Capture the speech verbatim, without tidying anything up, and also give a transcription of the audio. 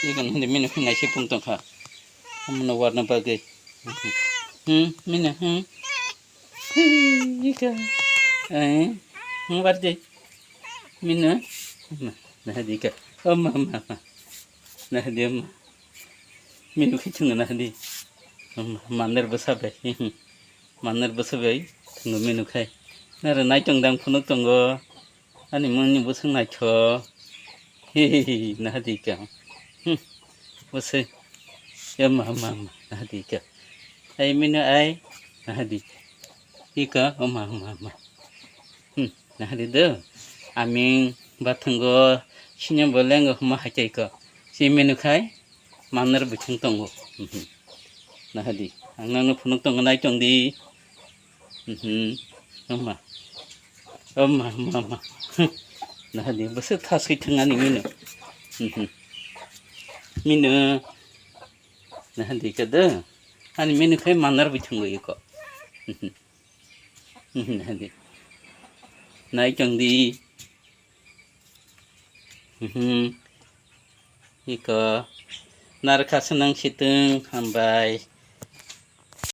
Iko nahadi minu khe naisik pung tongkha. Omono warna bagwi. Hmm, minu, hmm. Iko. Eh, hmm, wardi. Minu. Nahadi iko. Oma, oma, oma. Nahadi, oma. Minu khe chwngno nahadi. Oma, maner bwsa bai. Maner bwsa bai. Thwngno minu khai. Naro naitong dang phunuk tongo. Ani mungni bwswk naithok. Hi, hi, hi, nahadi ka. Hmm, bwswk. Ema, ma, ma, nahadi ka. Ai mino ai, nahadi. Ika, oma, oma, oma. Hmm, nahadi do. Aming bathango, sinyam bolengo huma hakai ko. Si mino khai, manar bwthang tongo. Hmm, hmm. Nahadi. Ang nangno phunuk tongo nai tong di. Mhm. Oma. Oma, oma, oma. Nahadi, bwswk thaswi thangani mino. Mhm. Mino. Nahadi ka do. Ani mino khai manar bwthang iko. Mhm. Mhm, nahadi. Nai tong di. Mhm. Iko. Narkha swnang situng, hambai.